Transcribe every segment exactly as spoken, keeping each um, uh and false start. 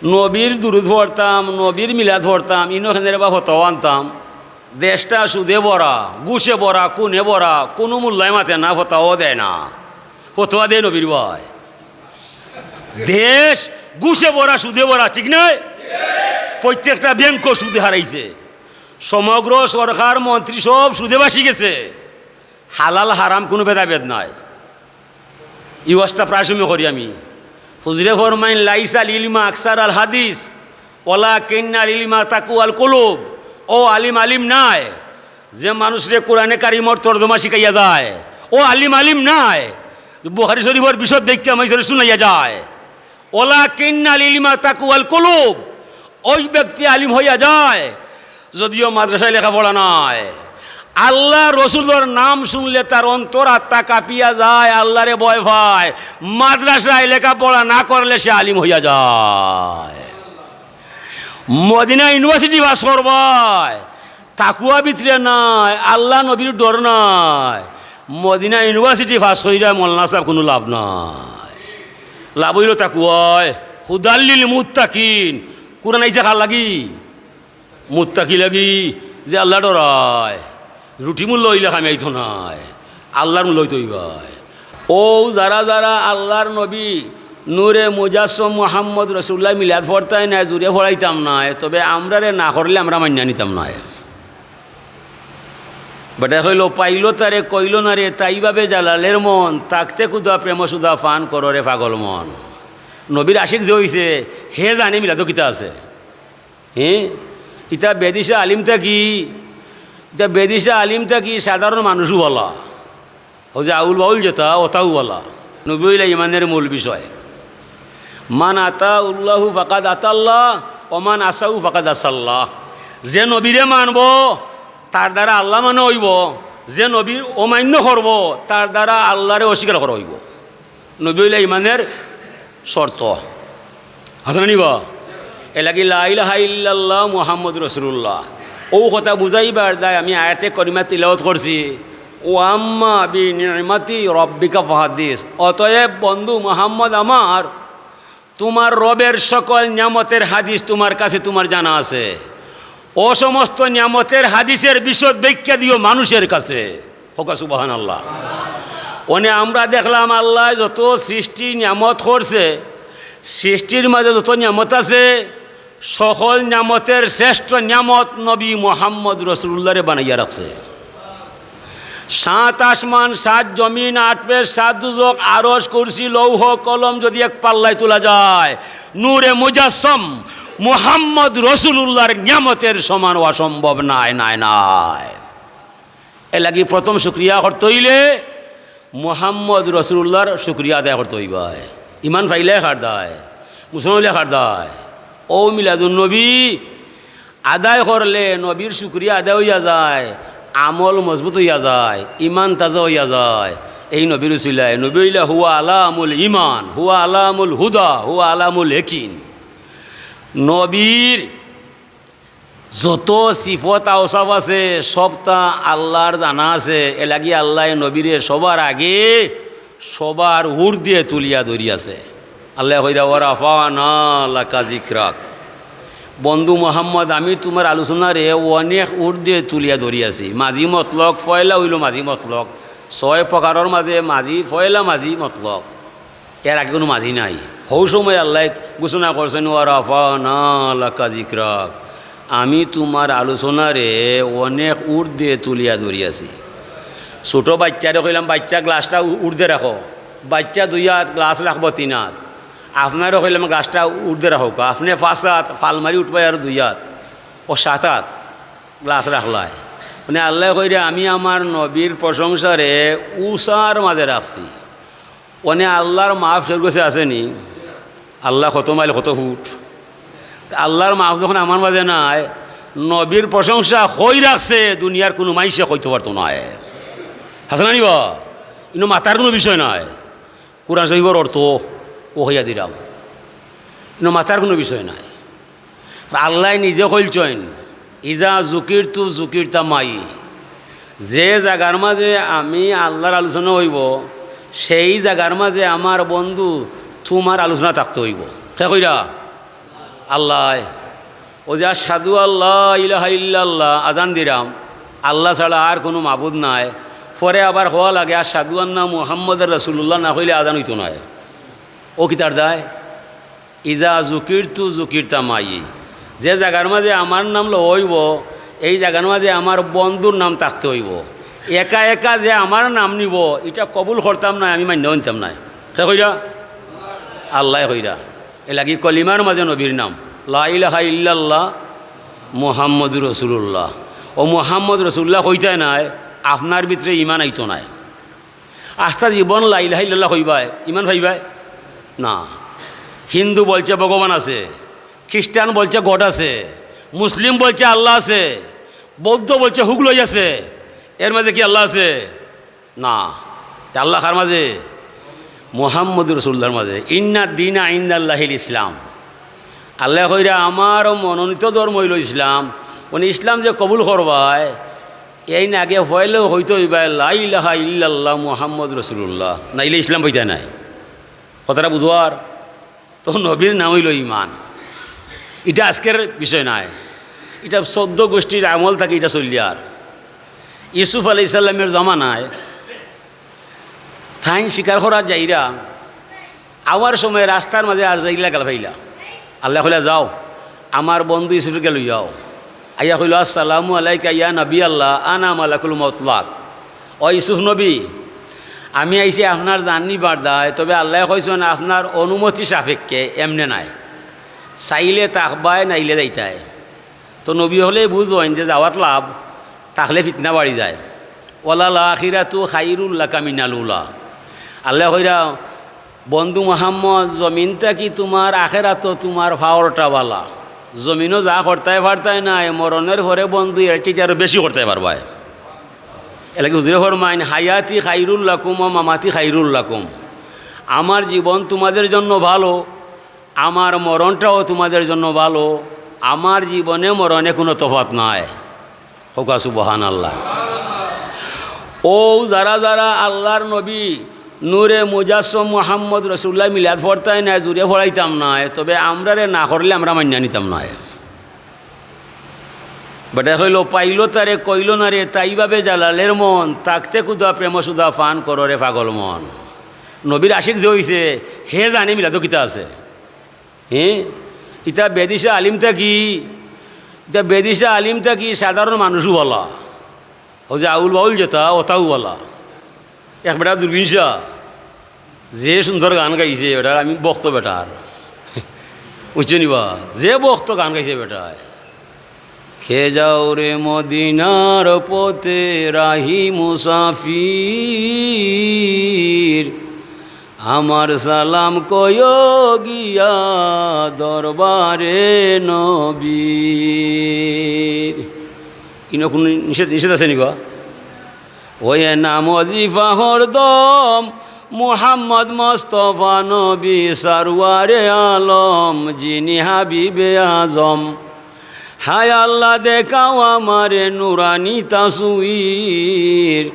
নবীর দুরুদ পড়তাম, নবীর মিলাদ পড়তাম, ইনো কেনে রে বা ফতোয়া আনতাম? দেশটা সুদে ভরা, ঘুষে ভরা, খুনে ভরা, কুনু মোল্লায় মাতে না, ফতোয়াও দেয় না। ফতোয়া দেয় নবীর ভাই। দেশ ঘুষে ভরা, সুদে ভরা, ঠিক নায়? প্রত্যেকটা ব্যাংকও সুদে হারাইছে। সমগ্র সরকার, মন্ত্রী সব সুদে ভাসি গেছে। হালাল হারাম কুনু ভেদাভেদ নাই। ই ওয়াজটা প্রায় সময় করি আমি। হুজুরে ফরমাইন, "লাইসাল ইলমা আকসারাল হাদিস, ওয়ালাকিন্নাল ইলমা তাকওয়াল কুলুব।" ও আলিম আলিম নায়, যে মানুষরে কোরআনে কারিমর তর্জমা শিখাইয়া যায়, ও আলিম আলিম নায়, যে বুখারী শরীফর বিশদ ব্যাখ্যা মাইনষরে শুনাইয়া যায়। ওয়ালাকিন্নাল ইলমা তাকওয়াল কুলুব, ওই ব্যক্তি আলিম হইয়া যায় যদিও মাদ্রাসায় লেখাপড়া নাই। আল্লাহ রসুলর নাম শুনলে তার অন্তর আত্মা কাঁপিয়া যায়, আল্লাহরে ভয় পায়। মাদ্রাসায় লেখাপড়া না করলে সে আলিম হইয়া যায়। মদিনা ইউনিভার্সিটি পাস করবায়, তাকুয়া ভিতরে নাই, আল্লাহ নবীর ডর নাই। মদিনা ইউনিভার্সিটি পাস করিয়া মৌলানা সাব কুনু লাভ নাই। লাভ অইলো তাকুয়ায়। হুদাল্লিল মুত্তাকিন। কোরআন আইছে কার লাগি? মুত্তাকি লাগি, যে আল্লাহ ডরায়। রুটি মূল্য অইলে কামাইতো নায়, আল্লাহর মূল্য অইতো অইবায়। ও যারা যারা আল্লাহর নবী নূরে মুজাসসম মুহাম্মদ রসুল্লাহ মিলাদ পড়তায় নায়, জুরে পড়াইতাম নায়, তবে আমরারে না করলে আমরা মাইন্না নিতাম নায়। বেটা কইল, "পাইল তারে কইল না রে, তাই ভাবে জালালের মন, থাকতে ক্ষুধা প্রেম সুধা পান করো রে পাগল মন।" নবীর আশিক যে অইছে, হে জানে মিলাদো কিতা আছে। হ্যাঁ, ইতা বেদিশা আলিম থাকি, ইতা বেদিশা আলিম থাকি সাধারণ মানুষও ভালা। ও যে আউল বাউল যেটা, ওটাও ভালা। নবী অইলা ইমানের মূল বিষয়। মান আতা উল্লাহু ফাকাদ আতাল্লাহ, ওমান আসাউ ফাকাদ আসাল্লাহ। যে নবীরে মানবো, তার দ্বারা আল্লাহ মানে অইবো। যে নবীর অমান্য করবো, তার দ্বারা আল্লাহরে অস্বীকার করা অইবো। নবী অইলা ইমানের শর্ত। আছে না নি বা? এর লাগি লা ইলাহা ইল্লাল্লাহ মুহাম্মদ রাসূলুল্লাহ। ও কথা বুঝাইবার দায় আমি আয়াতে করিমা তিলাওয়াত করছি, "ওয়া আম্মা বি নি'মাতি রাব্বিকা ফাহাদ্দিস।" অতএব বন্ধু মুহাম্মদ আমার, তোমার রবের সকল নিয়ামতের হাদিস তোমার কাছে তোমার জানা আছে। ও সমস্ত নিয়ামতের হাদিসের বিশদ ব্যাখ্যা দিও মানুষের কাছে। হোক সুবহানাল্লাহ। অনে আমরা দেখলাম আল্লায় যত সৃষ্টি নিয়ামত করছে, সৃষ্টির মাঝে যত নিয়ামত আছে, সকল নিয়ামতের শ্রেষ্ঠ নিয়ামত নবী মুহাম্মদ রসুলুল্লাহরে বানাইয়া রাখছে। সাত আসমান, সাত জমিন, আট পেশ, সাত দুজক, আরশ, কুরসি, লৌহ, কলম যদি এক পাল্লায় তোলা যায়, নূরে মুজাসসম মুহাম্মদ রসুলুল্লাহর নিয়ামতের সমান অসম্ভব নায়, নায়, নায়। এর লাগি প্রথম শুকরিয়া করতে অইলে মুহাম্মদ রসুলুল্লাহর শুকরিয়া আদায় করতে অইবায়। ইমান পাইলে কার দায়, মুসলমান অইলে কার দায়। ও মিলাদুন নবী আদায় করলে নবীর শুকরিয়া আদায় অইয়া যায়, আমল মজবুত অইয়া যায়, ইমান তাজা অইয়া যায়। এই নবীর উসিলায়, নবী অইলা হুয়া আলামুল ইমান, হুয়া আলামুল হুদা, হুয়া আলামুল ইয়াকিন। নবীর যত সিফত আওসাফ আছে, সবতা আল্লাহর জানা আছে। এর লাগি আল্লায় নবীরে সবার আগে, সবার ঊর্ধ্বে তুলিয়া ধরিয়াছে। আল্লায় কইরা, "ওয়া রাফা'না লাকা যিকরাক।" বন্ধু মুহাম্মদ, আমি তোমার আলোচনারে অনেক ঊর্ধ্বে তুলিয়া ধরিয়াছি। মাজি মতলক, পয়লা অইলো মাজি মতলক। ছয় প্রকারর মাঝে মাজি, পয়লা মাজি মতলক। এর আগে কুনু মাজি নাই। হউ সময় আল্লায় ঘোষণা করছইন, "ওয়া রাফা'না লাকা যিকরাক।" আমি তোমার আলোচনারে অনেক ঊর্ধ্বে তুলিয়া ধরিয়াছি। ছোট বাইচ্চারে কইলাম, "বাইচ্চা, গ্লাসটা উ-, ঊর্ধ্বে রাখো।" বাইচ্চা দুই আত, গ্লাস রাখবো তিন আত। আপনারে কইলাম, "গ্লাসটা ঊর্ধ্বে রাখো।" আপনে পাঁচ আত, ফাল মারি উঠবায় আরো দুই আত। ও সাত আত গ্লাস রাখলায়। মানে আল্লায় কইরা, "আমি আমার নবীর প্রশংসারে উচার মাঝে রাখছি।" অনে আল্লাহর মাফ কেউর গেছে আছে নি? আল্লাহ কত মাইল, কত ফুট? তে আল্লাহর মাফ যখন আমার মাঝে নাই, নবীর প্রশংসা কই রাখছে, দুনিয়ার কুনু মাইনষে কইতো পারতো নায়। আছে না নি বা? ইনো মাতার কুনু বিষয় নায়। কোরআন শরীফর অর্থ ও কইয়া দিলাম, ইনো মাতার কুনু বিষয় নায়। আল্লায় নিজে কইলছইন, "ইজা যুকিরতু যুকিরতা মাই।" যে জাগার মাঝে আমি আল্লাহর আলোচনা অইবো, সেই জাগার মাঝে আমার বন্ধু তোমার আলোচনা থাকতে অইবো। কে কইরা? আল্লায়, অউ যে আশহাদু আল্লা ইলাহা ইল্লাল্লাহ আজান দিরাম, আল্লা ছাড়া আর কুনু মাবুদ নাই, পরে আবার কওয়া লাগে আশহাদু আন্না মুহাম্মাদার রাসুলুল্লাহ না কইলে আজান অইতো নায়। অউ কিতার দায়? ইজা যুকিরতু যুকিরতা মাই। যে জাগার মাজে আমার নাম লওয়া অইবো, এই জাগার মাজে আমার বন্ধুর নাম থাকতে অইবো। একা একা যে আমার নাম নিবো, ইটা কবুল করতাম নায়, আমি মাইন্যও নিতাম নায়। কে কইরা? আল্লায় কইরা। এরলাগি কলিমার মাজে নবীর নাম, লা ইলাহা ইল্লাল্লাহ মুহাম্মাদুর রাসুলুল্লাহ। অউ মুহাম্মদ রাসুলুল্লাহ কইতায় নায়, আপনার ভিতরে ইমান আইতো নায়। আস্তা জীবন লা ইলাহা ইল্লাল্লাহ কইবায়, ইমান পাইবায়? না। হিন্দু বলছে ভগবান আছে, খ্রিস্টান বলছে গড আছে, মুসলিম বলছে আল্লা আছে, বৌদ্ধ বলছে হুগলই আছে। এর মাজে কি আল্লা আছে? না। তে আল্লা কার মাজে? মুহাম্মাদুর রাসুলুল্লাহর মাজে। ইন্না দ্দীনা ইনদাল্লাহিল ইসলাম। আল্লায় কইরা, আমার মনোনীত ধর্ম অইলো ইসলাম। অনে ইসলাম যে কবুল করবায়, এইন আগে পয়লাউ কইতে অইবায়, লা ইলাহা ইল্লাল্লাহ মুহাম্মাদুর রাসুলুল্লাহ, নাইলে ইসলাম পাইতায় নায়। কথাটা বুঝোয়ার? তো নবীর নাম অইলো ইমান। ইটা আজকের বিষয় নায়, ইটা চৌদ্দ গুষ্টির আমল থাকি ইটা চলিয়ার। ইউসুফ আলাইহিস সালামের জমানায় তাইন শিকার করাত যাইরা, আওয়ার সময় রাস্তার মাজে আজরাইল লাগাল পাইলা। আল্লায় কইলা, যাও, আমার বন্ধু ইউসুফরে লইয়া আও। আইয়া কইলো, আসসালামু আলাইকা ইয়া নবী আল্লাহ, আনা মালাকুল মউত লাক। ও ইউসুফ নবী, আমি আইছি আপনার জান নিবার দায়, তবে আল্লায় কইছইন আপনার অনুমতি সাপেক্ষে, এমনে নায়। চাইলে থাকবায়, নাইলে যাইতায়। তো নবী অকলে বুঝইন যে যাওয়াত লাভ, থাকলে ফিতনা বাড়ি যায়। ওয়ালাল আখিরাতু খাইরুল লাকা মিনাল উলা। আল্লায় কইরা, বন্ধু মুহাম্মদ, জমিন থাকি তুমার আখেরাতো তুমার পাওরটা বালা। জমিনো যা করতায় পারতায় নায়, মরণের পরে বন্ধু এর চাইতে আরো বেশি করতায় পারবায়। এরলাগি হুজুরে ফরমাইন, হায়াতি খাইরুল লাকুম ওয়া মামাতি খাইরুল লাকুম। আমার জীবন তুমাদের জন্য ভালো, আমার মরণটাও তুমাদের জন্য ভালো। আমার জীবনে মরণে কুনু তফাত নাই। কউক্কা সুবহানাল্লাহ। অউ যারা যারা আল্লার নবী নূরে মুজাসসম মুহাম্মদ রসুলুল্লাহ মিলাদ পড়তায় নায়, জুরে পড়াইতাম নায়, তবে আমরারে না করলে আমরা মাইন্না নিতাম নায়। বেটায় কইলো, পাইলো তারে, কইলো না রে, তাই ভাবে জালালের মন, থাকতে ক্ষুধা প্রেম সুধা পান করো রে পাগল মন। নবীর আশিক যে অইছে, হে জানে মিলাদো কিতা আছে। হে, ইতা বেদিশা আলিম থাকি, ইতা বেদিশা আলিম থাকি সাধারণ মানুষও বালা। অউ যে আউল বাউল যেতা, অতাও বালা। এক বেটা দুরবিনশা, যে সুন্দর গান গাইছে, বেটার আমি ভক্ত বেটার। বুঝছো নি বা? যে ভক্ত গান গাইছে বেটায়। কে যাও রে মদিনার পথে রাহি মুসাফির, আমার সালাম কয়ো গিয়া দরবারে নবীর। ইনো কুনু নিষেধ, নিষেধ আছে নি বা? ওই নাম অজিফা হরদম, মুহাম্মদ মোস্তফা নবী সরওয়ারে আলম, যিনি হাবিবে আজম। হায় আল্লাহ, দেখাও আমারে নুরানি তাসবির,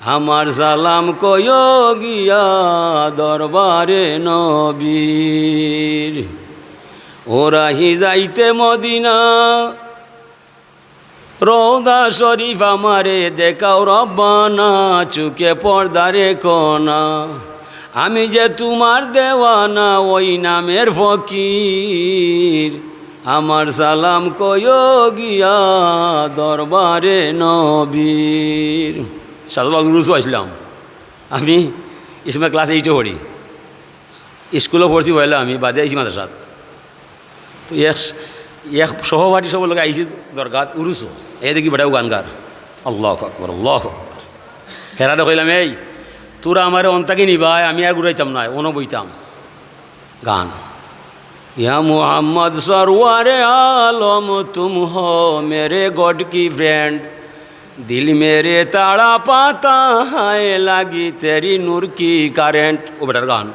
আমার সালাম কয়ো গিয়া দরবারে নবীর। ও রাহি যাইতে মদিনা, রওজা শরীফ আমারে দেখাও রব্বানা, চুকে পর্দা রেখো না। আমি যে তুমার দেওয়ানা, ওই নামের ফকির, আমার সালাম কয়ো গিয়া দরবারে নবীর। সাধুবাগ উরুসো আইছলাম আমি, ই সময় ক্লাস এইটো পড়ি, স্কুলো পড়ছি পয়লা আমি, বাদে আইছি মাদ্রাসাত। তো এক, এক সহপাঠী সবর লগে আইছি দরগাত উরুসো। এ দেখি বেটাও গান গার। আল্লাহু আকবার, আল্লাহু আকবার। হেরারে কইলাম, "এই, তোরা আমারে অন থাকি নিবায়, আমি আর ঘুরাইতাম নায়, অনো বইতাম।" গান। ইয়া মুহাম্মদ সরওয়ারে আলম, তুম হো মেরে গড কি ফ্রেন্ড, দিল মেরে তাড়া পাতা হায় লাগি তেরি নূর কি কারেন্ট। অউ বেটার গান।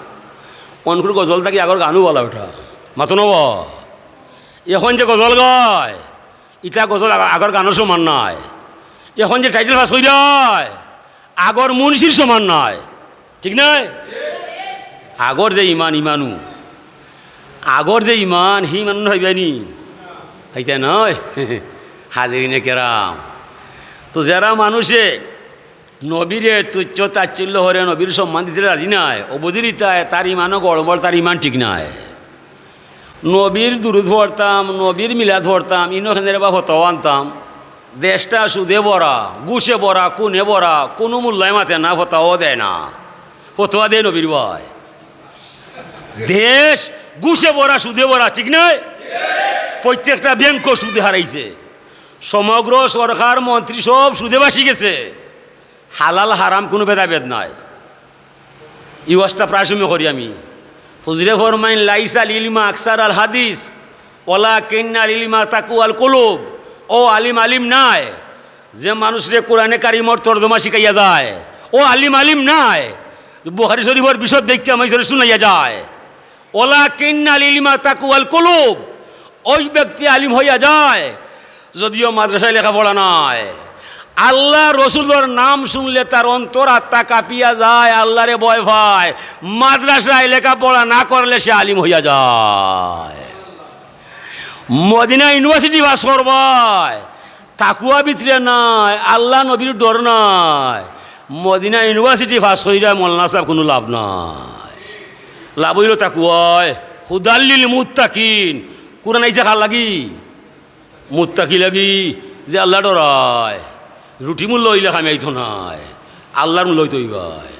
অনকুর গজল থাকি আগর গানও বালা বেটা। মাতো না বা? এখন যে গজল গায়, ইতা গজল আগ-, আগর গানর সমান নায়। এখন যে টাইটেল পাস কইরায়, আগর মুন্সির সমান নায়। ঠিক নায়? আগর যে ইমান, ইমানউ। আগর যে ইমান, হি ইমান পাইবায়নি? পাইতায় নায়। হাজিরিনে কেরাম, তো যেরা মানুষে নবীরে তুচ্ছ তাচ্ছিল্য করে, নবীর সম্মান দিতে রাজি নায়, অবুঝির ইতায়, তার ইমানও গড়মড়, তার ইমান ঠিক নায়। নবীর দুরুদ পড়তাম, নবীর মিলাদ পড়তাম, ইনো কেনে রে বা ফতোয়া আনতাম। দেশটা সুদে ভরা, ঘুষে ভরা, খুনে ভরা, কুনু মোল্লায় মাতে না, ফতোয়াও দেয় না। ফতোয়া দেয় নবীর ভাই। দেশ ঘুষে ভরা, সুদে ভরা, ঠিক নায়? প্রত্যেকটা ব্যাংকও সুদে হারাইছে। সমগ্র সরকার, মন্ত্রী সব সুদে ভাসি গেছে। হালাল হারাম কুনু ভেদাভেদ নাই। ই ওয়াজটা প্রায় সময় করি আমি। হুজুরে ফরমাইন, "লাইসাল ইলমা আকসারাল হাদিস, ওয়ালাকিন্নাল ইলমা তাকওয়াল কুলুব।" অউ আলিম আলিম নায়, যে মানুষরে কোরআনে কারিমর তর্জমা শিখাইয়া যায়, অউ আলিম আলিম নায়। বুখারী শরীফর বিশদ ব্যাখ্যা মাইনষরে শুনাইয়া যায়। ওয়ালাকিন্নাল ইলমা তাকওয়াল কুলুব, অউ ব্যক্তি আলিম অইয়া যায়, যদিও মাদ্রাসায় লেখাপড়া নাই। আল্লার রসুলর নাম শুনলে তার অন্তর আত্মা কাঁপিয়া যায়, আল্লারে ভয় পায়। মাদ্রাসায় লেখাপড়া না করলে সে আলিম অইয়া যায়। মদিনা ইউনিভার্সিটি পাস করবায়, তাকওয়া ভিতরে নাই, আল্লা নবীর ডর নাই, মদিনা ইউনিভার্সিটি পাস করিয়া মৌলানা সাব কুনু লাভ নাই। লাভ অইলো তাকওয়ায়। হুদাল লিল মুত্তাকিন। কুরআন আইছে কার লাগি? মুত্তাকি লাগি, যে আল্লা ডরায়। রুটি মূল্য অইলে কামাইতো নায়, আল্লার মূল্য অইতো অইবায়।